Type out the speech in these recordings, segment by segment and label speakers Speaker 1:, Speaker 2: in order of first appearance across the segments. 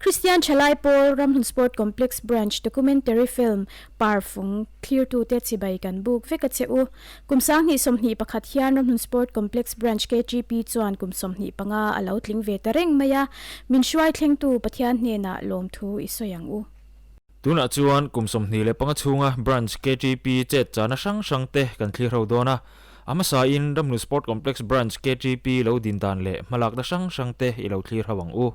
Speaker 1: Kristian Thalai Pawl Ramhlun Sport Complex Branch Documentary Film Parfung thlirtute chibai kan buk vek a che u. Kum 2021 hian Ramhlun Sport Complex Branch KTP chuan kum 25 a lo tling ve ta reng mai a, min hruai thlengtu Pathian hnenah lawmthu i sawi ang u.
Speaker 2: Tunah chuan kum 25 chhunga Branch KTP chet chana hrang hrang te kan thlir ho dawn a, a hmasain Ramhlun Sport Complex Branch KTP lo din dan leh hmalakna hrang hrang te i lo thlir ho ang u.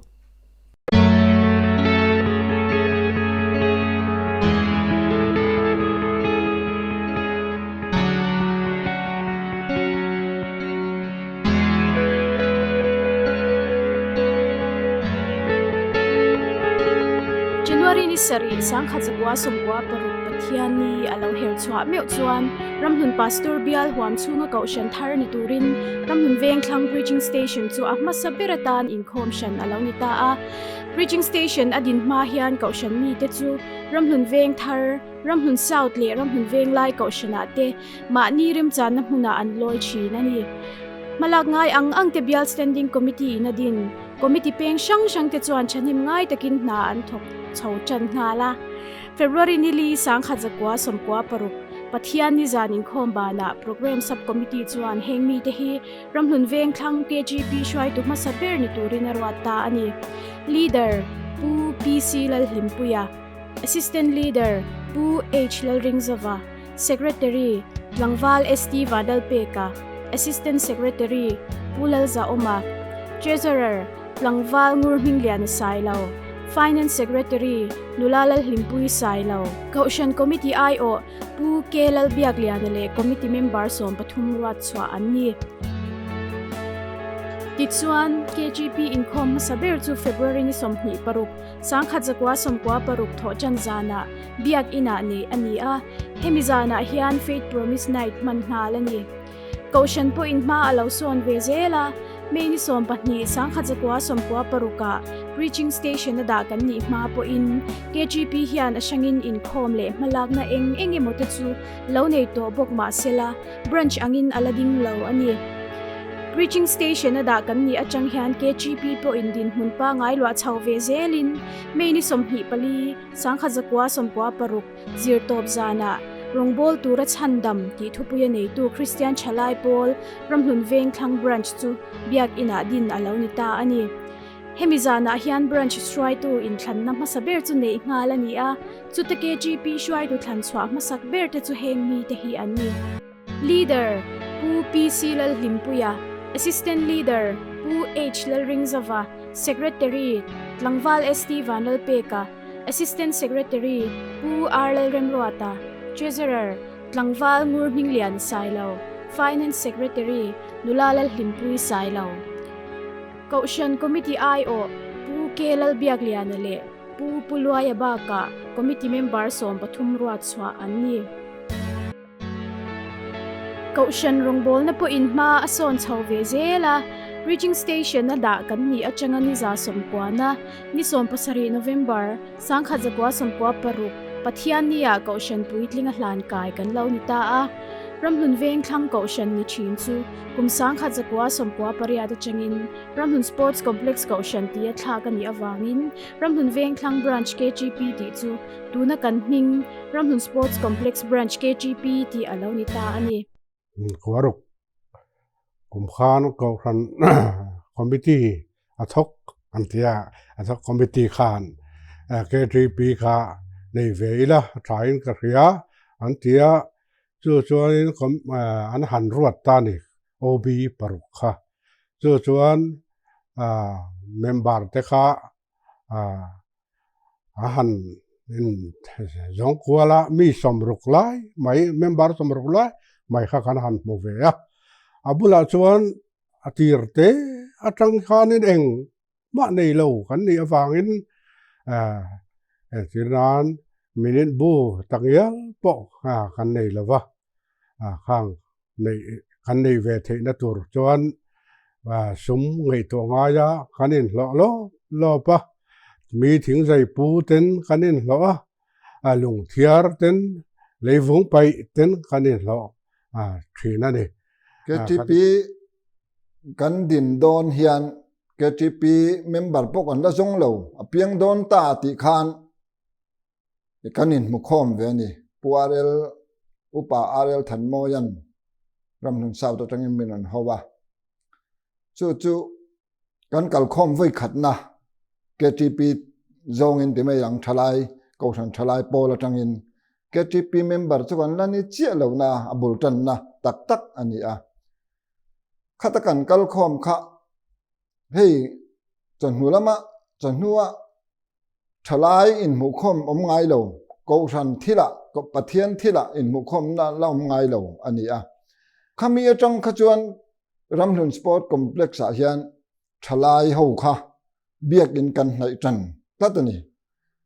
Speaker 1: January ni sarih 1996 Pathianni a lo her chhuah meuh chuan Ramhlun Pastor Bial huam chhunga kohhran thar ni turin Ramhlun Vengthlang Preaching Station chu a hmasa ber atan inkhawm hran a lo ni ta a. Preaching Station a din hma hian kohhran mite chu Ramhlun Veng Thar, Ramhlun South leh Ramhlun Venglai kohhranah te mahni remchanna hmunah an lawi thin a ni. Hmalak ngai ang ang te Bial Standing Committee in a din. Committee peng hrang hrang te chuan thahnem ngai takin hna an thawk chho tan nghal a. February ni li 1996, Pathian ni zan inkhawm banah Programme Sub Committee chuan heng mite hi Ramhlun Vengthlang KGP hruaitu hmasa ber ni turin a ruat ta a ni. Leader, Pu PC Lalhlimpuia, Assistant Leader, Pu H Lalringzova, Secretary, Tlangval ST Vadalpeka, Assistant Secretary, Pu Lalzaawma, Treasurer, Tlangval Ngurhmingliana Sailo, Finance Secretary, Nula Lalhlimpui Sailo, Kohhran Committee aiawh Pu K Lalbiakliana leh Committee member 13 ruat chhuah an ni. Tichuan, KGP inkhawm hmasa ber chu February ni 26, 1996 thawh tan zanah Biak Inah neih a ni a, hemi zanah hian Faith Promise Night hman nghal a ni. Kohhran pawhin hma a lo sawn ve zel a, May ni 12, 1996 ah Preaching Station a dah kan nih hma pawhin KGP hian a hrangin inkhawm leh hmalakna eng eng emaw te chu lo nei tawh bawk mah sela branch angin a la ding lo a ni. Preaching Station a dah kan nih atang hian KGP pawhin dinhmun pangngai luah chho ve zelin May ni 24, 1996 Zirtawp zanah Rawngbâwl tura chhandam tih thupuia neitu Kristian Thalai Pawl Ramhlun Vengthlang Branch chu Biak Inah din a lo ni ta a ni. Hemi zanah hian Branch hruaitu inthlanna hmasa ber chu neih nghal a ni a, chuta KGP hruaitu thlan chhuah hmasak ber te chu heng mite hi an ni. Leader, Pu PC Lalhlimpuia, Assistant Leader, Pu H Lalringzova, Secretary, Tlangval ST Vanlalpeka, Assistant Secretary, Pu R Lalremruata, Treasurer, Tlangval Ngurhminglian Sailo, Finance Secretary, Nula Lalhlimpui Sailo. Kohhran Committee aiawh, Pu K Lalbiakliana leh Pu Puluaia bakah Committee member 13 ruat chhuah an ni. Kohhran rawngbawlna pawhin hma a sawn chho ve zel a, Preaching Station a dah kan nih atanga ni 90 na ni 17 November, 1996, Pathianni-ah Kohhran puitling a hlan kai kan lo ni ta a. Ramhlun Vengthlang Kohhran ni thin chu kum 1998 atangin Ramhlun Sports Complex Kohhran tia thlak a nih avangin Ramhlun Vengthlang Branch KGP tih chu Tuna kan hming Ramhlun Sports Complex Branch KGP tih a lo ni ta a ni.
Speaker 3: Kuaruk kum khan Kohhran Committee a thawk an ti a, a thawk committee khan KGP kha nei ve ila a thain ka hria an ti a, chu chuanin an han ruat ta a ni OB paruk kha. Chu chuan member te kha a han in zawng kual a mi sawmruk lai mai member sawmruk lai mai kha kan han hmu ve a a bulah chuan a tir te atang khanin eng mah nei lo kan nih avangin entir nan minute bu takngial pawh kan nei lo va khang neih kan nei ve theihna tur chuan sum ngaihtuah ngai a kan inhlawh lawp lawp a, mi thingzai pu ten kan inhlawh a, lungthiar ten leivung paih ten kan inhlawh thin a ni.
Speaker 4: KTP kan din dawn hian. KTP member pawh kan la zawng lo, a piang dawn ta tih khan kan inhmu khawm ve a ni. Pu RL, Upa RL Thanmawia'n Ramhlun South atangin min rawn ho a. Chu chu kan kalkhawm vawi khatna KTP zawngin ti mai ang thalai, Kohhran thalai pawl atangin KTP member chu kan la ni chiah lohna a bul tanna tak tak a ni a. Khata kan kalkhawm kha hei chawhnu lama chawhnua thalai inhmuhkhawm awm ngai lo, Kohhran thilah, Pathian thilah inhmuhkhawmna la awm ngai lo a ni a. Khami atang kha chuan Ramhlun Sport Complex ah hian thalai ho kha biakin kan hnaih tan tlat a ni.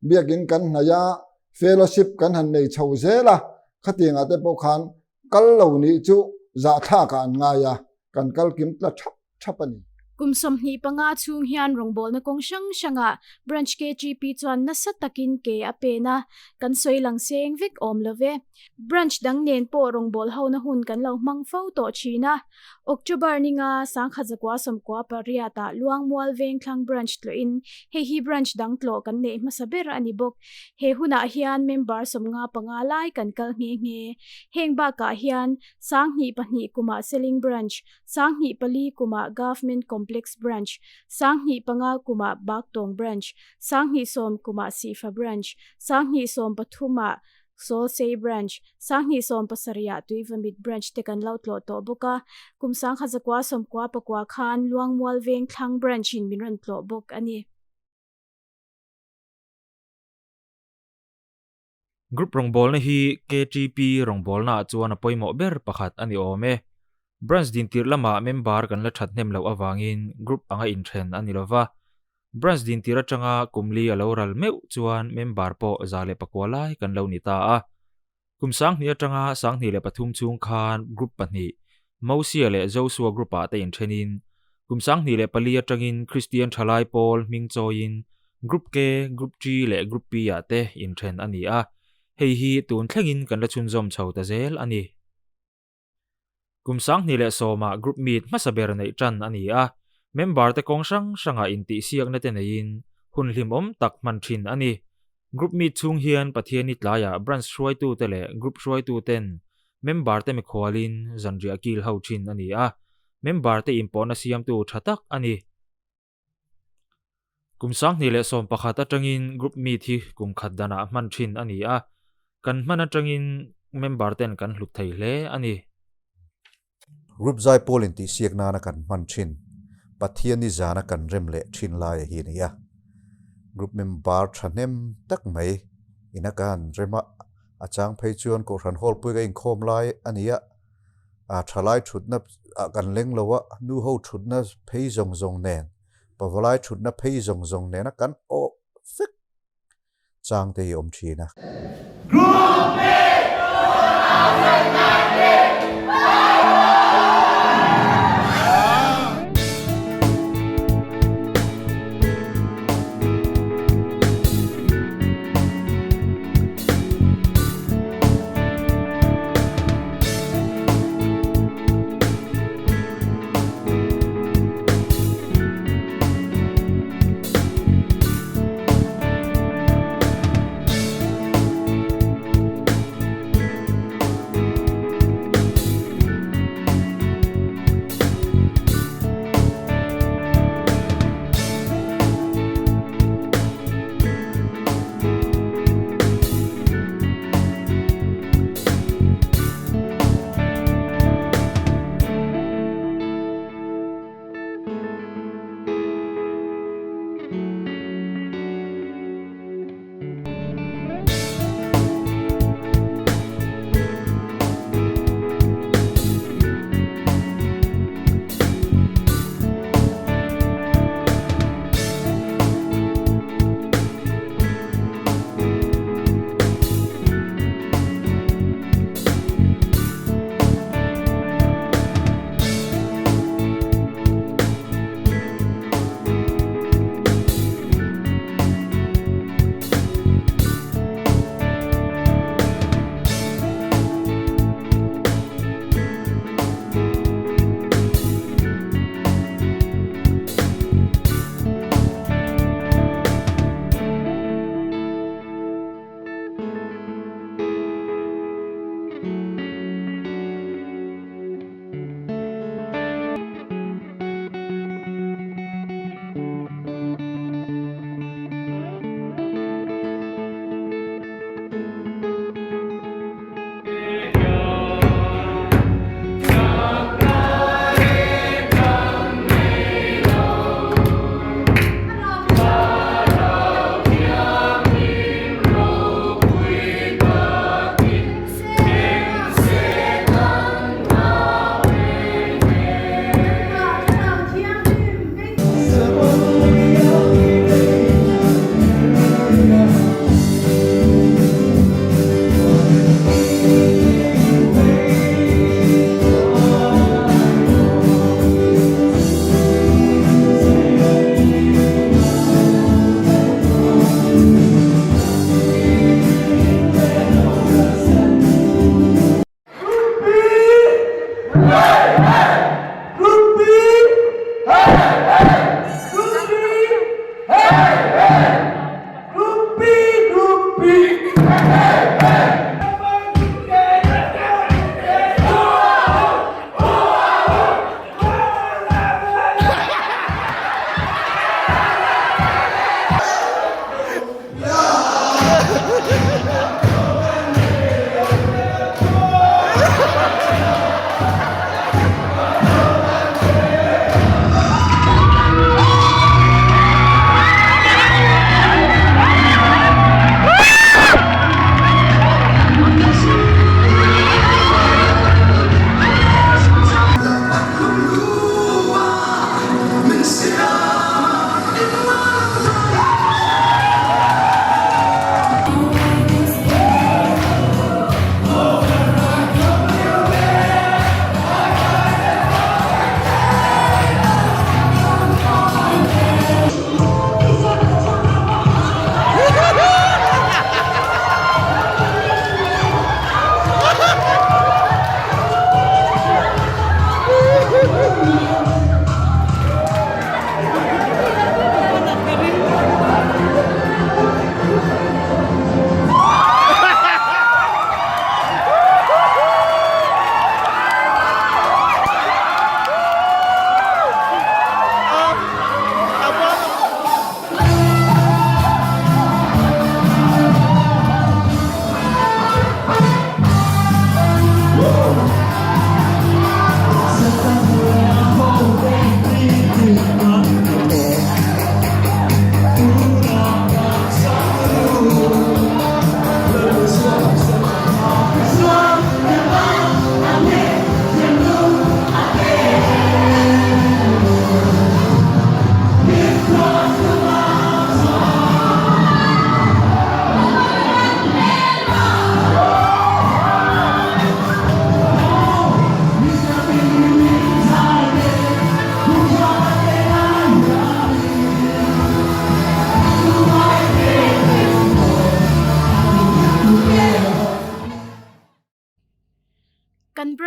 Speaker 4: Biakin kan hnaih a, fellowship kan han nei chho zel a, khatiangah te pawh khan kal lo nih chu zahthlakah an ngai a, kan kal kim tla thap thap a ni.
Speaker 1: Kum 25 chhung hian rawngbawlna kawng hrang hrangah Branch KGP chuan nasa takin ke a pen a, kan sawi lang seng vek awm lo ve. Branch dang nen pawh rawngbawlhona hun kan lo hmang fo tawh thin a. October ninga 1998 ah Luangmual Vengthlang Branch tlawhin hei hi Branch dang tlawh kan neih hmasa ber a ni bawk. He hunah hian member 55 lai kan kal nghe nghe. Heng bakah hian 2002 kumah Seling Branch, 2004 kumah Government Complex Branch, 2005 kumah Baktawng Branch, 2010 kumah Sihfa Branch, 2013 ah Sawlsei Branch, 2017 ah Tuivamit Branch te kan lo tlawh tawh bawk a, kum 1999 khan Luangmual Vengthlang Branch in min rawn tlawh bawk a ni.
Speaker 2: Group rawngbawlna hi KTP rawngbawlnaah chuan a pawimawh ber pakhat a ni awm e. Branch dintirh lamah member kan la that hnem loh avangin group anga inthen a ni lova. Branch dintirh atanga kum li a lo ral meuh chuan member pawh 109 lai kan lo ni ta a. Kum 2000 atanga 2003 chhung khan group pahnih, Mosia leh Joshua group-ah te inthenin, kum 2004 atangin Kristian Thalai Pawl hming chawiin Group K, Group G leh Group P-ah te inthen a ni a, hei hi tun thlengin kan la chhunzawm chho ta zel a ni. Kum 2010-ah Group Meet hmasa ber neih tan a ni a, member te kawng hrang hrangah intihsiakna te neiin hun hlimawm tak hman thin a ni. Group Meet chhung hian Pathianni tlaiah Branch hruaitute leh Group hruaituten member te mikhualin zanriah kil ho thin a ni a, member te inpawhna siamtu tha tak a ni. Kum 2011 atangin Group Meet hi kum khat danah hman thin a ni a, kan hman atangin member ten kan hlut thei hle a ni.
Speaker 5: Group zai pawl intihsiak nana kan hman thin Pathianni zana kan rem leh thin laia hi a ni a. Group member thahnem tak mai ina kan rem a, a chang phei chuan Kohhran Hall pui ka inkhawm lai a ni a. A thalai thutna ah kan leng lo a, nu ho thutna phei zawng zawng nen, pavalai thutna phei zawng zawng nena kan awh vek chang te hi awm thin a.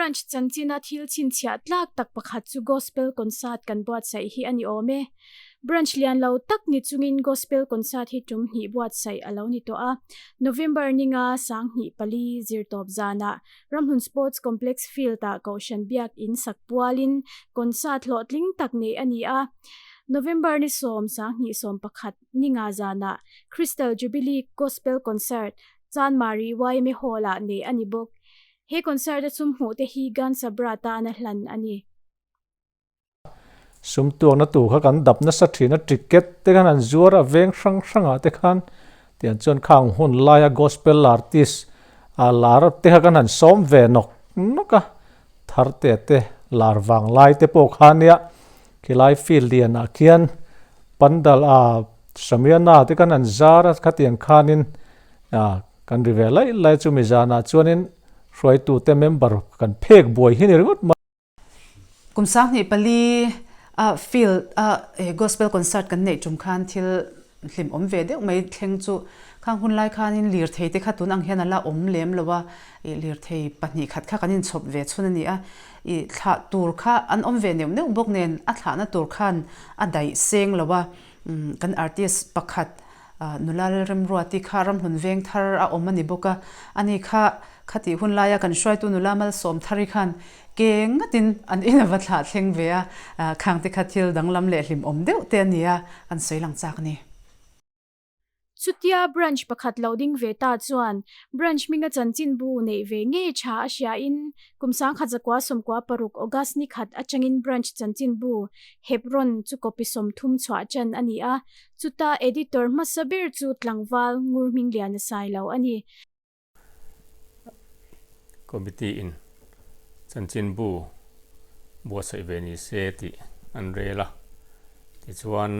Speaker 1: Branch chanchina thil chhinchhiah tlak tak pakhat chu Gospel Concert kan buatsaih hi a ni awm e. Branch lian lo tak ni chungin Gospel Concert hi tum hnih buatsaih a lo ni tawh a. November ninga 2004 zirtawp zanah Ramhlun Sports Complex Field-ah Kohhran Biak In sak pualin concert hlawhtling tak neih a ni a. November ni sawm 2011 ninga zanah Crystal Jubilee Gospel Concert Chanmari yma Hall-ah neih a ni bawk. He concert a sum hmuh te hi Gan Sabra tana hlan a ni.
Speaker 6: Sum tuakna tur kha kan dap nasa thin a, ticket te khan an zuar a, veng hrang hrangah te khan tiang chuan khang hun laia gospel artist a lar te kha kan han sawm ve nawk nawk a, thar te te lar vang lai te pawh kha nia khilai field lianah khian pandal a Samiana te khan an zar a khatiang khanin ah Kan ri ve lai lai chu mi zanah chuanin hruaitute member kan phek buai hi ni ringawt mai.
Speaker 7: Kum 2004 a field a gospel concert kan neih tum khan thil hlim awm ve deuh mai thleng chu khang hun lai khanin lirthei te kha tun ang hian a la awm lem lo a, ih lirthei pahnih khat kha kan inchhawp ve chhun a ni a, ih thlah tur kha an awm ve neuh neuh bawk nen a thlahna tur khan a daih seng lo a, kan artist pakhat Nula Lalremruati kha ramhlun veng thar a awm a ni bawk a, ani kha khatih hun laia kan hruaitu nula malsawm thari khan ke ngatin an in a va thlah thleng ve a, khangte kha thil danglam leh hlimawm deuh te a ni a, kan sawi lang chak a ni.
Speaker 1: Chutia branch pakhat lo ding ve ta chuan branch hminga chanchinbu neih ve ngei tha a hriain kum 1996 August ni khat atangin branch chanchinbu Hebron chu copy 30 chhuah tan a ni a, Chuta editor hmasa ber chu tlangval ngur hming lian a sai lo a ni.
Speaker 8: Committee in chanchinbu buatsaih ve ni se tih an rel a, tichuan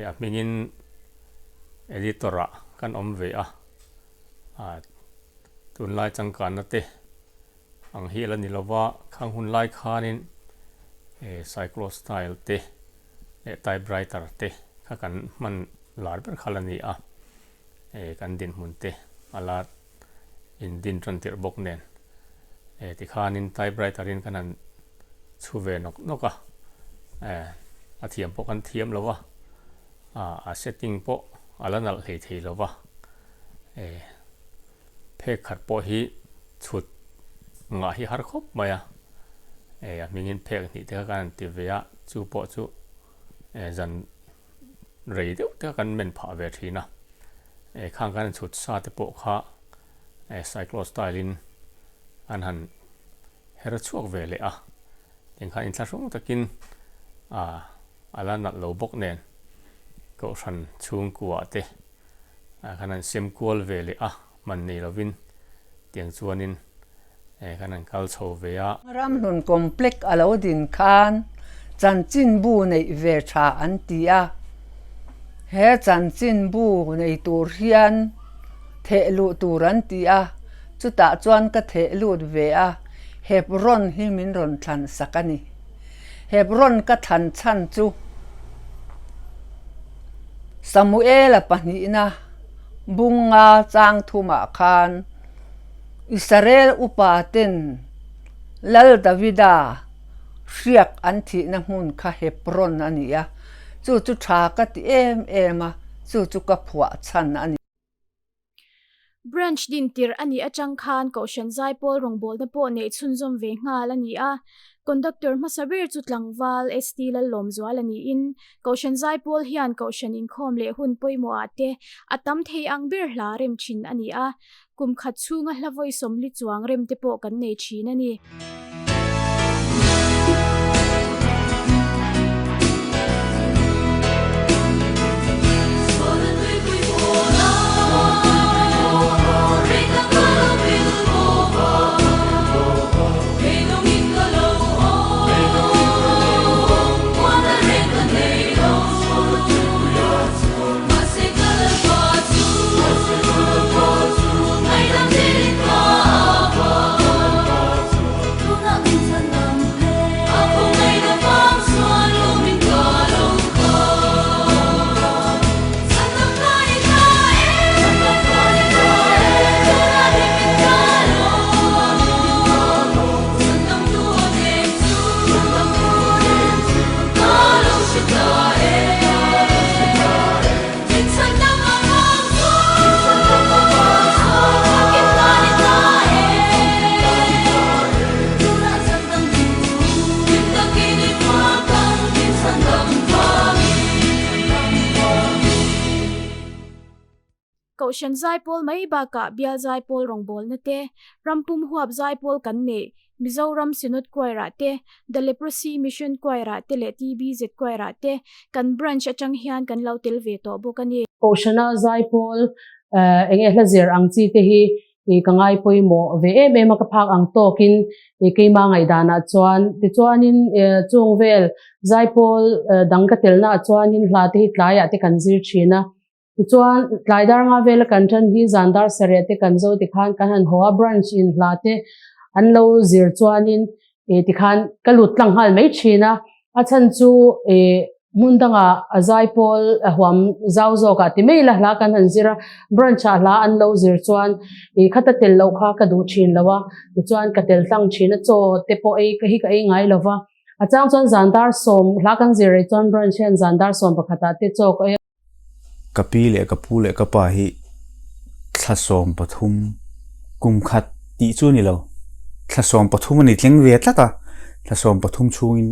Speaker 8: a hmingin editor ah kan awm ve a, tunlai changkanna te ang hi a la ni lova, khang hun lai khanin cyclostyle te leh typewriter te kha kan hman lar ber kha la ni a, kan dinhmun te a la in din tan tirh bawk nen tikhanin typewriter in kan han chhu ve nawk nawk a, a thiam pawh kan thiam lo va, a setting pawh a la nalh hlei thei lo va, phek khat pawh hi chhut ngah hi har khawp mai a. A hmingin phek hnih te kha kan han ti ve a, chu pawh chu zan rei deuh te kha kan men phah ve thin a, khang kan han chhut sa te pawh kha cyclostyle in an han her chhuak ve leh a, engkhan inthlahrung takin a la nalh lo bawk nen kohhran chhungkua te kan han sem kual ve leh a, man nei lovin tiang chuanin kan han kal chho ve a.
Speaker 9: Ramhlun Complex a lo din khan chanchinbu neih ve tha an ti a, he chanchinbu nei tur hian theh luh tur an ti a, chutah chuan ka theh lut ve a, Hebron hi min rawn thlan sak a ni. Hebron ka thlan chhan chu Samuela pahnihna bunga chang thumah khan Israel upa ten Lal Davida hriak an thihna hmun kha Hebron a ni a, chu chu tha ka ti em em a, chu chu ka phuah chhan a ni.
Speaker 1: Branch din tirh a nih atang khan Kohhran Zaipawl rawngbawlna pawh neih chhunzawm ve nghal a ni a, Conductor hmasa ber chu tlangval ST Lallawmzuala niin Kohhran Zaipawl hian Kohhran inkhawm leh hun pawimawhah te a tam thei ang ber hla rem thin a ni a, Kum khat chhunga hla vawi 40 chuang rem te pawh kan nei thin a ni. Kohhran zaipawl mai bakah bial zaipawl rawngbawlna te, ram pum huap zaipawl kan neih, Mizoram Synod Choir-ah te, The Leprosy Mission Choir-ah te leh TBZ Choir-ah te kan branch atang hian kan lo tel ve tawh bawk a ni.
Speaker 10: Kohhrana zaipawl enge hla zir ang chi te hi ka ngai pawimawh ve em em a, ka phak ang tawkin keima ngaihdanah chuan. Tichuanin chung vel zaipawl dang ka telnaah chuanin hla te hi tlaiah te kan zir thin a. Tichuan tlai dar nga vela kan tan hi zan dar sarih te kan zo tikhan kan han haw a, branch in hla te an lo zir chuanin tikhan ka lut tlang nghal mai thin a. A chhan chu hmun dangah a zaipawl a huam zau zawkah ti mai la hla kan han zir a, branch ah hla an lo zir chuan khata tel loh kha ka duh thin lo a, tichuan ka tel tlang thin a, chaw te pawh ei hi ka ei ngai lo va. A chang chuan zan dar sawm hla kan zir rei chuan branch hian zan dar sawm pakhatah te chaw ka ei a.
Speaker 11: Ka pi leh ka pu leh ka pa hi thla 13 kum khat tih chu a ni lo, thla 13 a ni tling ve tlat a, thla 13 chhungin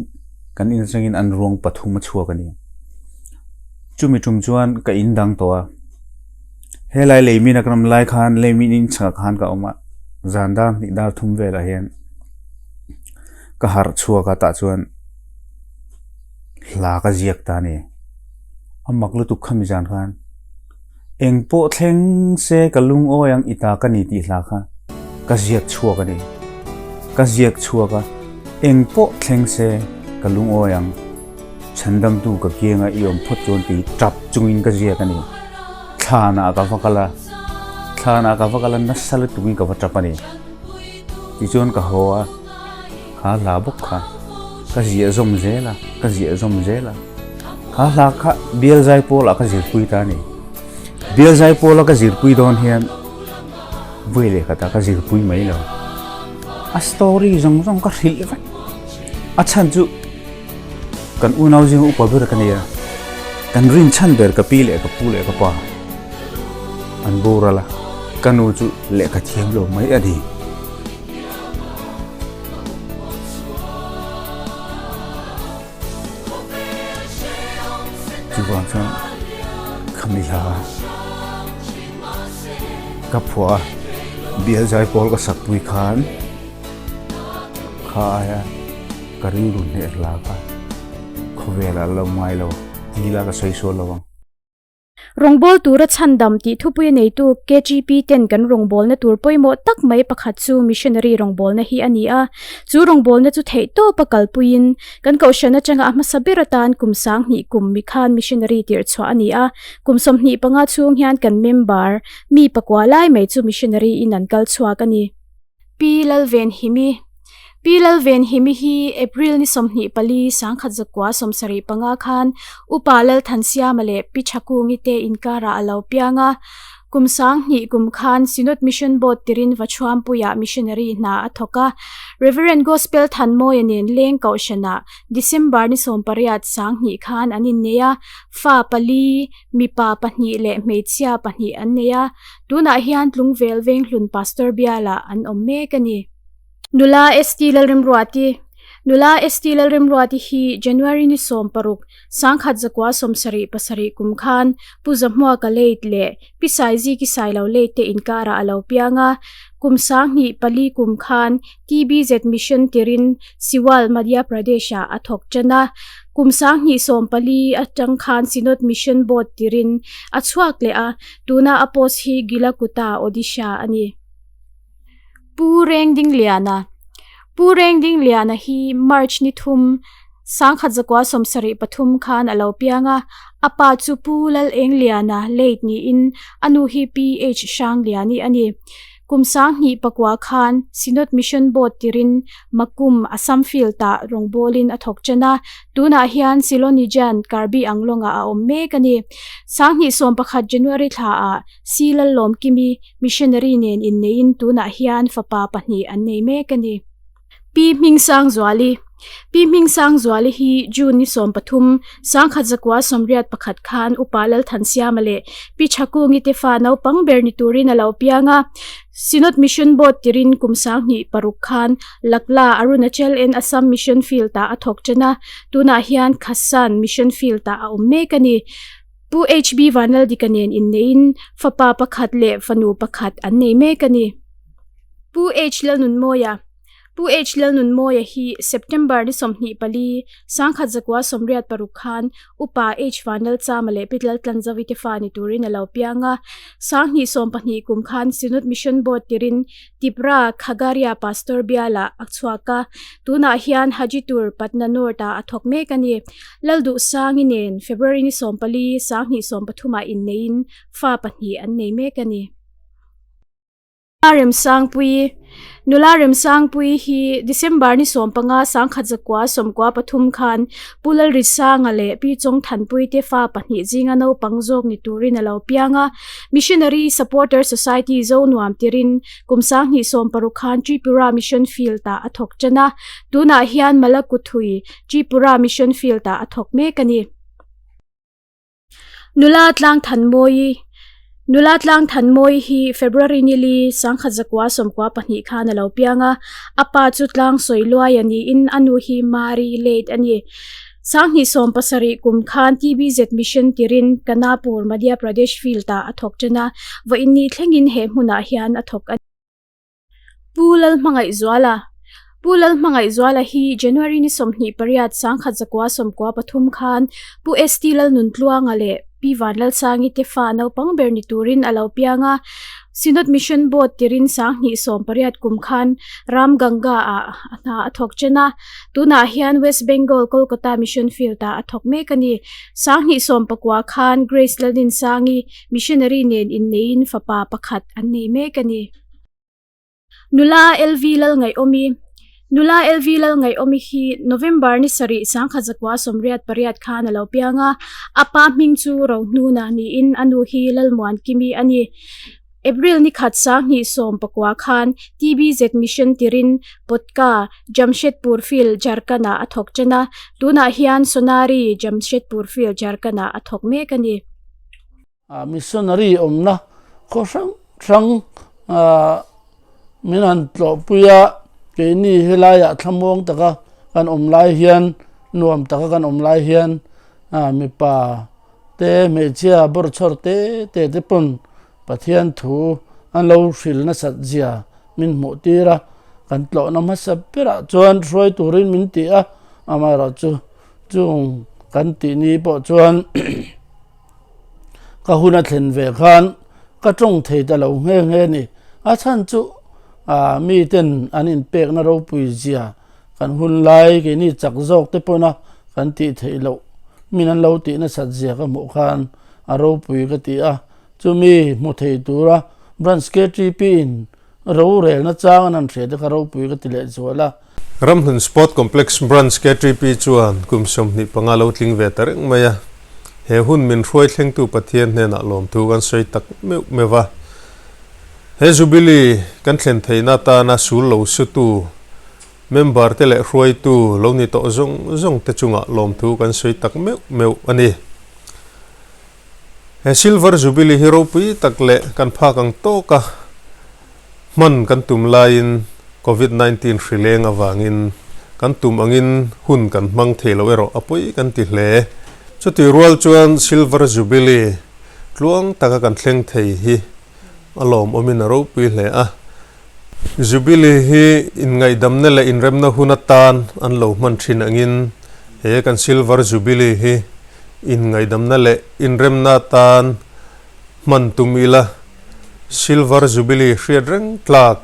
Speaker 11: kan in atangin an ruang pathum a chhuak a ni. Chumi tum chuan ka in dang tawh a, helai leimin a ka ram lai khan leimin in chhakah khan ka awm a, zan dar hnih dar thum velah hian ka harh chhuak a tah chuan hla ka ziak ta a ni. A mak lutuk khami zan khan eng pawh thleng se ka lungawi ang i ta ka ni tih hla kha ka ziak chhuak a ni. Ka ziak chhuak a, eng pawh thleng se ka lungawi ang chhandamtu ka kianga i awm phawt chuan tih tap chungin ka ziak a ni. Thlanah ka va kal a, thlanah ka va kal a nasa lutukin ka va tap a ni. Tichuan ka haw a. Kha hla bawk kha ka ziah zawm zel a, ka ziah zawm zel a. Kha hla kha bial zai pawlah ka zirpui ta a ni. Bial zai pawla ka zirpui dawn hian vawi leh khatah ka zirpui mai lo. A story zawng zawng ka hrilh vek. A chhan chu kan unau zinga upa ber ka nia. Kan rin chhan ber ka pi leh ka pu leh ka pa an boral a, ka nu chu lehkha thiam lo mai a ni. Chuvang chuan khami hla ka phuah a, bial zai pawl ka sak pui khan kha aia ka rilru hneh hla kha khawvelah a lo ngai lo ti ila ka sawi sual lo ang.
Speaker 1: Rawngbâwl tura chhandam tih thupuia neitu KGP ten kan rawngbâwlna tur pawimawh tak mai pakhat chu missionary rawngbâwlna hi a ni a. Chu rawngbâwlna chu theihtawpa kalpuiin kan kohhran atanga a hmasa ber atan kum 2000 kum mi khan missionary tirh chhuah a ni a. Kum 25 chhung hian kan member mi pakua lai mai chu missionary in an kal chhuak a ni. Pi Lalvenhimi Pi Lalvenhimi hi April ni 24, 1975 khan Upa Lalthansiama leh Pi Thakungi te inkarah a lo piang a. Kum 2000 kum khan Synod Mission Board tirin Vachuampuiah missionary hna a thawk a. Reverend Gospel Thanmawia nen leng kohhranah December ni 18, 2000 khan an innei a. Fa pali, mipa pahnih leh hmeichhia pahnih an nei a. Tunah hian Tlungvel Venghlun Pastor bialah an awm mek a ni. Nula ST Lalremruati Nula ST Lalremruati hi January ni 16, 1977 kum khan Pu Zahmuaka Late leh Pi Saiziki Sailo Late te inkarah a lo piang a. Kum 2004 kum khan TBZ Mission tirin Siwal, Madhya Pradesh-ah a thawk tan a. Kum 2014 atang khan Synod Mission Board tirin a chhuak leh a, tuna a post hi Gilakuta, Odisha a ni. Pu Rengdingliana Pu Rengdingliana hi March ni thum, 1973 khan a lo piang a, a pa chu Pu Lalengliana late niin a nu hi PH Hrangliani a ni. Kum 2009 khan Synod Mission Board tirin Makum, Assam Field-ah rawngbawlin a thawk ṭan a, tunah hian Silonijan, Karbi Anglong-ah a awm mek a ni. 2011 January thlaah Si Lallawmkimi missionary nen inneiin tunah hian fapa pahnih an nei mek a ni. Pi Hmingsangzuali Pi Hmingsangzuali hi June ni 13, 1981 khan Upa Lalthansiama leh Pi Thakungi te fa naupang ber ni turin a lo piang a. Synod Mission Board tirin kum 2006 khan Lakla Arunachal and Assam Mission Field-ah a thawk ṭan a, tunah hian Khasan Mission Field-ah a awm mek a ni. Pu HB Vanlaldika nen inneiin fapa pakhat leh fanu pakhat an nei mek a ni. Pu H Lalnunmawia Pu H Lalnunmawia hi September ni 24, 1986 khan Upa H Vanlalchama leh Pi Laltlanzovi te fa ni turin a lo piang a. 2012 kum khan Synod Mission Board tirin Tipra Khagaria Pastor bialah a chhuak a, tunah hian Hajitur Patna North-ah a thawk mek a ni. Lalduhsangi nen February ni 14, 2013 ah inneiin fa pahnih an nei mek a ni. Nula Remsangpuii Nula Remsangpuii hi December ni 15, 1993 khan Pu Lalrisanga leh Pi Chawngthanpuii te fa pahnih zinga naupang zawk ni turin a lo piang a. Missionary Supporter Society Zonuam tirin kum 2016 khan Tripura Mission Field-ah a thawk tan a, tunah hian Malakuthui, Tripura Mission Field-ah a thawk mek a ni. Nula Tlangthanmawii Nula Tlangthanmawii hi February ni li, 1992 khan a lo piang a, a pa chu Tlang Sawiluaia niin a nu hi Mari Late a ni. 2017 kum khan TBZ Mission tirin Kanapur, Madhya Pradesh Field-ah a thawk tan a, vawiin ni thlengin he hmunah hian a thawk a ni. Pu Lalhmangaihzuala Pu Lalhmangaihzuala hi January ni 28, 1993 khan Pu ST Lalnuntluanga leh Pi Vanlalsangi te fa naupang ber ni turin a lo piang a. Synod Mission Board tirin 2018 kum khan Ramganga ah a hna a thawk chen a. Tunah hian West Bengal Kolkata Mission Field ah a thawk mek a ni. 2019 khan Grace Lalninsangi Missionary nen inneiin fapa pakhat an nei mek a ni. Nula LV Lalngaihawmi Nula LV Lalngaihawmi hi November ni sarih 1988 khan a lo piang a, a pa hming chu Rohnuna niin a nu hi Lalmuankimi a ni. April ni khat 2019 khan TBZ Mission tirin Potka, Jamshedpur Field, Jharkhand-ah a thawk ṭan a, tunah hian Sonari, Jamshedpur Field, Jharkhand-ah a thawk mek a ni.
Speaker 12: Missionary awmna khaw hrang hrang min han tlawhpui a, keini helaiah thlamuang taka kan awm lai hian nuam taka kan awm lai hian mipa te hmeichhia bawrchhawr te te te pawn Pathian thu an lo hril nasat zia min hmuh tir a, kan tlawhna hmasa berah chuan hruai turin min ti a, amaherawhchu chung kan tih ni pawh chuan ka hun a thlen ve khan ka tawng thei ta lo nghe nghe ni. A chhan chu ah miten an inpekna ropui zia kan hun lai keini chak zawk te pawna kan tih theih loh min an lo tih nasat zia ka hmuh khan a ropui ka ti a. Chumi hmu thei tura Branch KTP in rorelna chang an han hria te kha ropui ka ti leh zual a.
Speaker 13: Ramhlun Sport Complex Branch KTP chuan kum 25 lo tling ve ta reng mai a, he hun min hruai thlengtu Pathian hnenah lawmthu kan sawi tak meuh meuh a. He Jubilee kan thlen theihna atana sul lo sutu member te leh hruaitu lo ni tawh zawng zawng te chungah lawmthu kan sawi tak meuh meuh a ni. He Silver Jubilee hi ropui tak leh kan phak ang tawk a hman kan tum laiin Covid 19 hri leng avangin kan tum angin hun kan hmang thei lo erawh a pawi kan ti hle. Chutih rual chuan Silver Jubilee tluang taka kan thleng thei hi a lawmawmin a ropui hle a. Jubilee hi inngaihdamna leh inremna hun atan an lo hman thin angin he kan Silver Jubilee hi inngaihdamna leh inremna atan hman tum ila, Silver Jubilee hriat reng tlak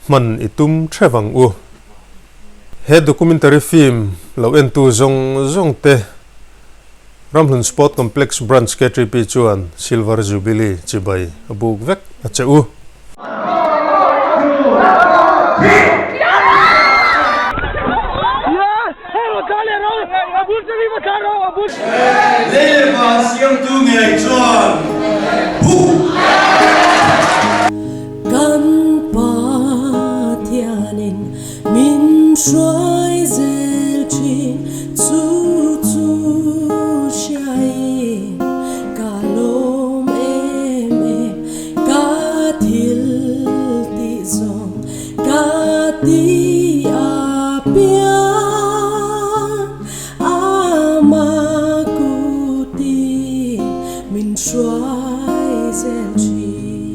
Speaker 13: hman i tum theuh ang u. He documentary film lo entu zawng zawng te Ramhlun Sport Complex Branch KTP chuan Silver Jubilee chibai a buk vek a che u.
Speaker 14: Kan Pathianin min hruai zel thin chu chu hriain ka lawm em em ka thil tih zawng ka ti a piang ama kutin. Hruai zel thin.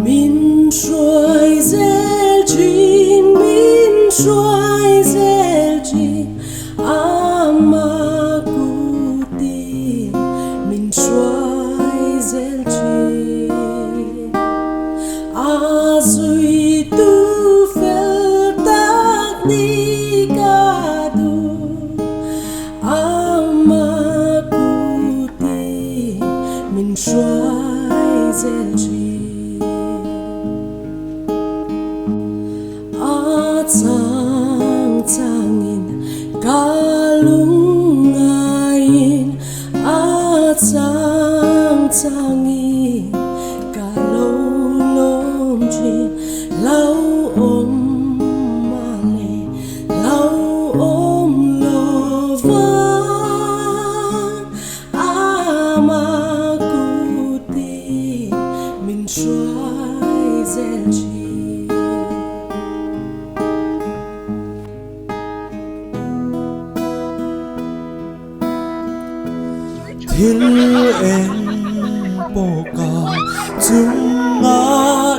Speaker 14: Min hruai zel thin, min hruai zel thin, ama kutin min hruai zel thin. A zui tu fel tak ni ka duh, ama kutin min hruai zel thin. A chang changin ka lungngaiin, a chang changin ka lo lawm thin. Lo awm ma le lo awm lo vang, ama kutin min hruai zel thin.
Speaker 15: Thil eng pawh ka chunga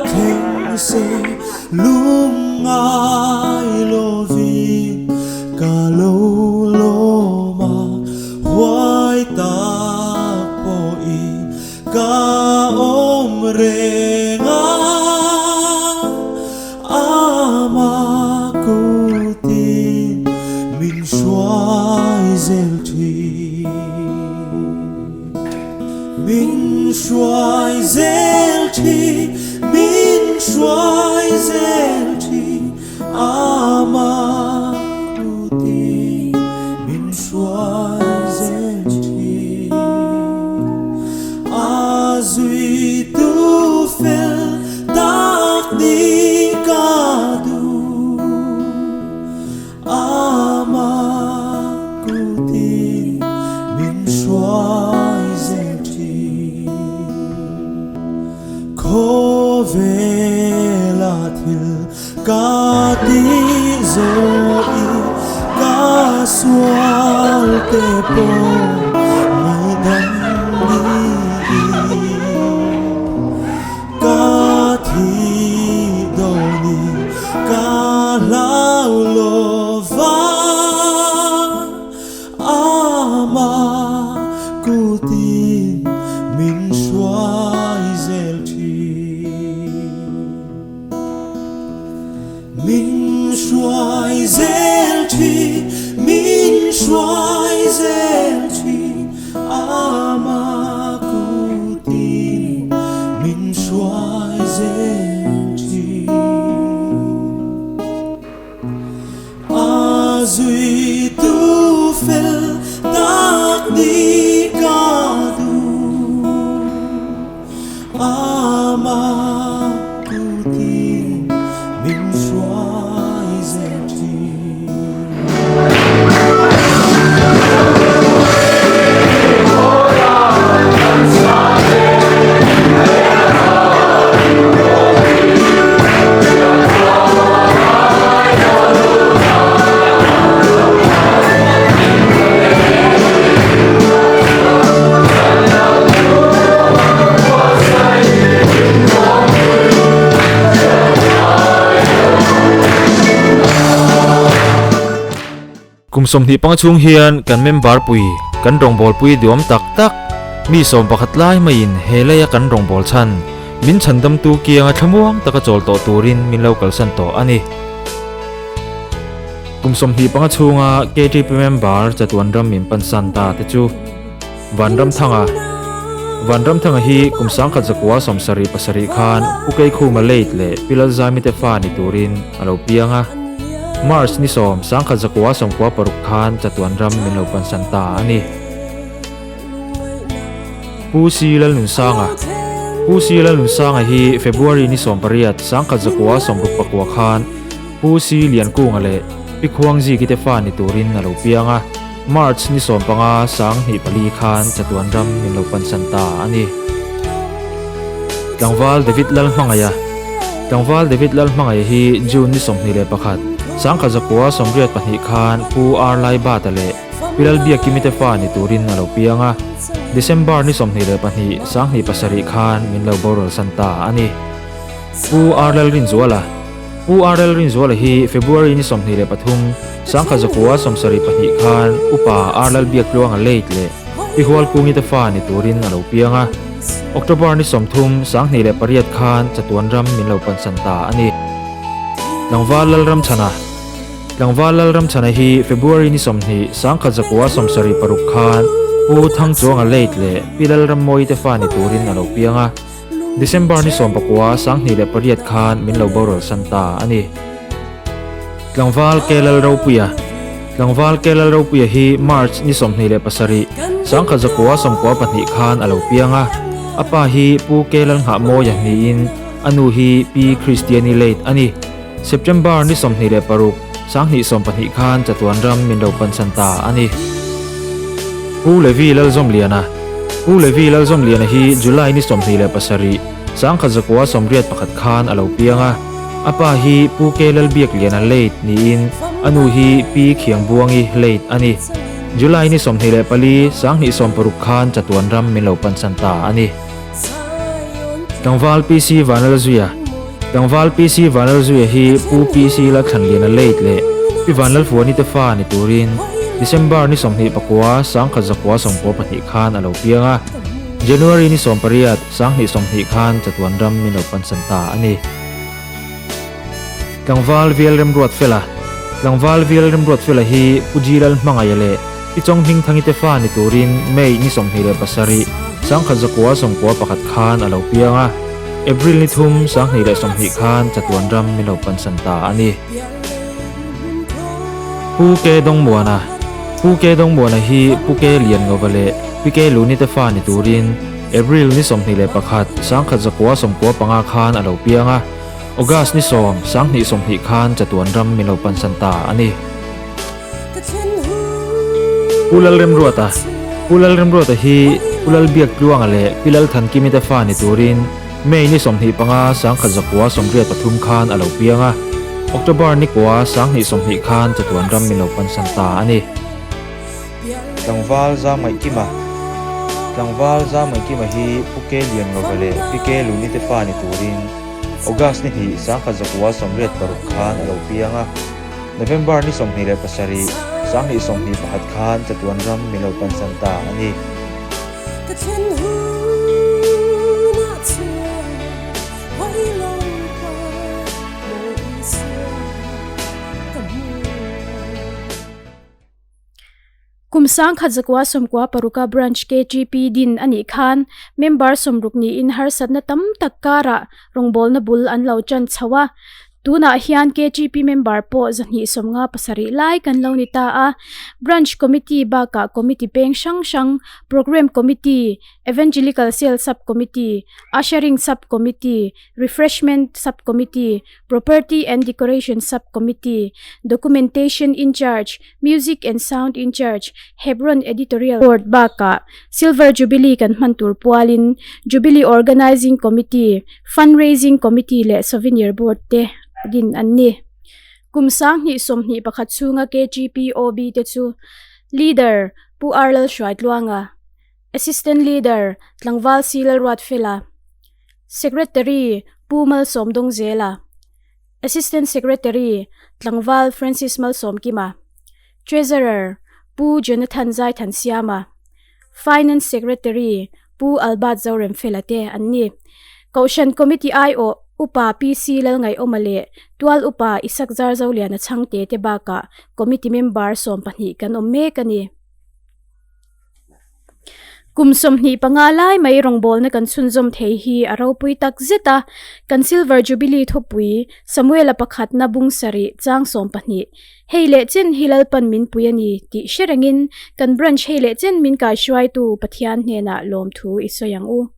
Speaker 15: thleng se, lungngai lovin ka lo lawm a, huai tak pawhin ka awm reng a, ama kutin min hruai zel thin. Min hruai zel thin, min hruai zel thin, ama kutin min hruai zel thin. A zui tu fel tak ni ka duh, ama kutin min hruai zel thin. Khawvela thil ka ti zawh i, ka sual te pawh ngaidam niin, ka thi dawnin ka hlau lo vang, ama kutin min hruai zel thin. Min hruai zel thin, min hruai zel thin, ama kutin min hruai zel thin. A zui tu fel tak ni ka duh, ama kutin min hruai zel thin.
Speaker 2: Kum 25 chhung hian kan member pui, kan rawngbawlpui duam tak tak, mi 11 lai maiin he leia kan rawngbâwl chhan, min chhandamtu kianga thlamuang taka chawl tawh turin min lo kalsan tawh a ni. Kum 25 chhunga KTP member chatuan ram min pansan ta te chu Vanramthanga. Vanramthanga hi kum 1977 khan Pu Keikhuma late leh Pi Lalzaimi te fa ni turin a lo piang a. March ni 10, 1996 khan chatuan ram min lo pansan ta a ni. Pu Si Lalnunsanga. Pu Si Lalnunsanga hi February ni 18, 1969 khan Pu Si Liankunga leh Pi Khuangziki te fa ni turin a lo piang a. March ni 15, 2004 khan chatuan ram min lo pansan ta a ni. Tlangval David Lalhmangaia. Tlangval David Lalhmangaia hi June ni 21, 1982 khan Pu R Laibata leh. Pi Lalbiakimi te fa ni turin a lo piang a, December ni 22, 2007 khan min lo boral san ta a ni. Pu R Lalrinzuala Pu R Lalrinzuala hi February ni 23, 1972 khan Upa R Lalbiaktluanga late leh Pi Hualkungi te fa ni turin a lo piang a, October ni 30, 2008 khan chatuan ram min lo pansan ta a ni. Tlangval Lalramchhana Tlangval Lalramchhana hi February ni 20, 1976 khan Pu Thangchuanga late leh Pi Lalrammawi te fa ni turin a lo piang a, December ni 19, 2008 khan min lo boral san ta a ni. Tlangval Ke Lalropuia Tlangval Ke Lalropuia hi March ni 27, 1992 khan a lo piang a, a pa hi Pu Ke Lalnghahmawia niin a nu hi Pi Christiani late a ni. September ni 26, 2020 khan chatuan ram min lo pansan ta a ni. Pu Levi Lalzawmliana Pu Levi Lalzawmliana hi July ni 27, 1981 khan a lo piang a. A pa hi Pu Ke Lalbiakliana late niin a nu hi Pi Khiangbuangi late a ni. July ni 24, 2016 khan chatuan ram min lo pansan ta a ni. Tlangval PC Vanlalzuia Tlangval PC Vanlalzuia hi Pu PC Lalthlanliana late leh Pi Vanlalfuani te fa ni turin December ni 29, 1992 khan a lo piang a, January ni 18, 2020 khan chatuan ram min lo pansan ta a ni. Tlangval Vial Remruatfela Tlangval Vial Remruatfela hi Pu Ji Lalhmangaia leh Pi Chawnghmingthangi te fa ni turin May ni 27, 1991 khan a lo piang a, April ni 3, 2020 khan chatuan ram min lo pansan ta a ni. Pu Ke Dawngmuana Pu Ke Dawngmuana hi Pu Ke Lianngova leh Pi Ke Luni te fa ni turin April ni 21, 1995 khan a lo piang a, August ni 10, 2020 khan chatuan ram min lo pansan ta a ni. Pu Lalremruata Pu Lalremruata hi Pu Lalbiaktluanga leh Pi Lalthankimi te fa ni turin May ni 25, 1983 khan a lo piang a, October ni 9, 2020 khan chatuan ram min lo pansan ta a ni. Tlangval Zamaikima Tlangval Zamaikima hi Pu Ke Lianngova leh Pi Ke Luni te fa ni turin August ni 2, 1986 khan a lo piang a, November ni 27, 2021 khan chatuan ram min lo pansan ta a ni.
Speaker 1: Kum 1996 Branch KTP din a nih khan member 60 niin harsatna tam tak karah rawngbawlna bul an lo tan chho a. Tunah hian KTP member pawh 257 lai kan lo ni ta a. Branch Committee bakah Committee peng hrang hrang, Programme Committee, Evangelical Cell Sub Committee, Ushering Sub Committee, Refreshment Sub Committee, Property and Decoration Sub Committee, Documentation in Charge, Music and Sound in Charge, Hebron Editorial Board bakah Silver Jubilee kan hman tur pualin Jubilee Organising Committee, Fundraising Committee leh Souvenir Board te din an ni. Kum 2021 chhunga KGPOB te chu Leader, Pu R Lalhruaitluanga, Assistant Leader, Tlangval C Lalruatfela, Secretary, Pu Malsawmdawngzela, Assistant Secretary, Tlangval Francis Malsawmkima, Treasurer, Pu Jonathan Zaithansiama, Finance Secretary, Pu Albert Zoremfela te an ni. Kohhran Committee aiawh Upa PC Lalngaihawma leh Tual Upa Isak Zarzoliana chhangte te bakah Committee member 12 kan awm mek a ni. Kum 25 lai mai rawngbawlna kan chhunzawm thei hi a ropui tak zet a, kan Silver Jubilee thupui Samuela pakhatna bung sarih chang 12 hei leh chen hi Lalpan min pui a ni tih hre rengin kan branch hei leh chen min kaihruaitu Pathian hnenah lawmthu i sawi ang u.